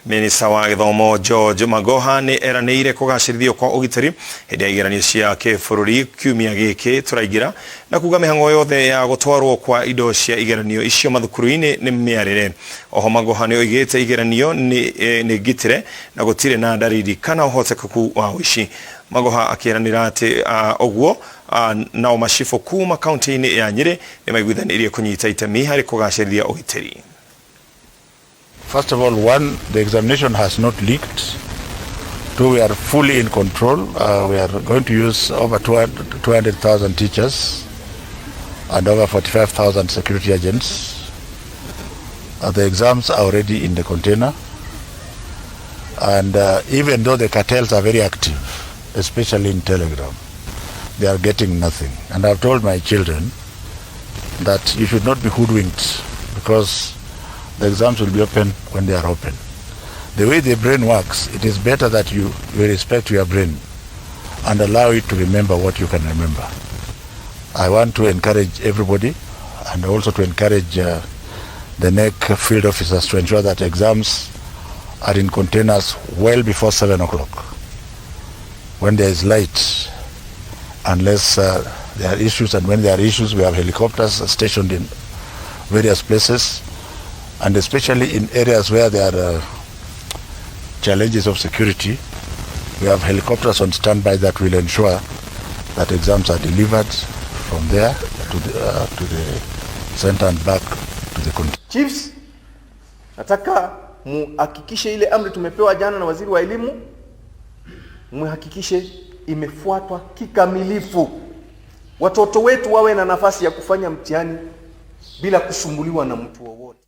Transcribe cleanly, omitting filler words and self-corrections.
Minista wa gĩthomo George Magoha nĩ eranĩire kũgacĩrithio kwa ũgitĩri hĩndĩ ya igeranio cia kĩbũrũri kiumia gĩkĩ tũraingĩra na kuga mĩhang'o yothe ya gũtwarwo kwa indo cia igeranio icio mathukuru-inĩ nĩ mĩarĩre. Oho Magoha nĩ oigĩte igeranio nĩ nĩ ngitĩre na gũtirĩ na ndariri kana ũhotekeku wa ũici. Magoha akĩranĩra atĩ ũguo nao macibũ kuma kaunti-inĩ ya Nyĩrĩ nĩ maiguithanĩirie kũnyita itemi harĩ kũgacĩrithia ũgitĩri. First of all, one, the examination has not leaked. Two, we are fully in control. We are going to use over 200,000 teachers and over 45,000 security agents. The exams are already in the container. And even though the cartels are very active, especially in Telegram, they are getting nothing. And I've told my children that you should not be hoodwinked because the exams will be open when they are open. The way the brain works, it is better that you respect your brain and allow it to remember what you can remember. I want to encourage everybody and also to encourage the KNEC field officers to ensure that exams are in containers well before 7 o'clock when there is light, unless there are issues, and when there are issues, we have helicopters stationed in various places, and especially in areas where there are challenges of security, we have helicopters on standby that will ensure that exams are delivered from there to the center and back to the country. Chiefs, nataka muhakikishe ile amri tumepewa jana na waziri wa elimu, muhakikishe imefuatwa kikamilifu. Watoto wetu wawe na nafasi ya kufanya mtihani bila kusumbuliwa na mtu wowote.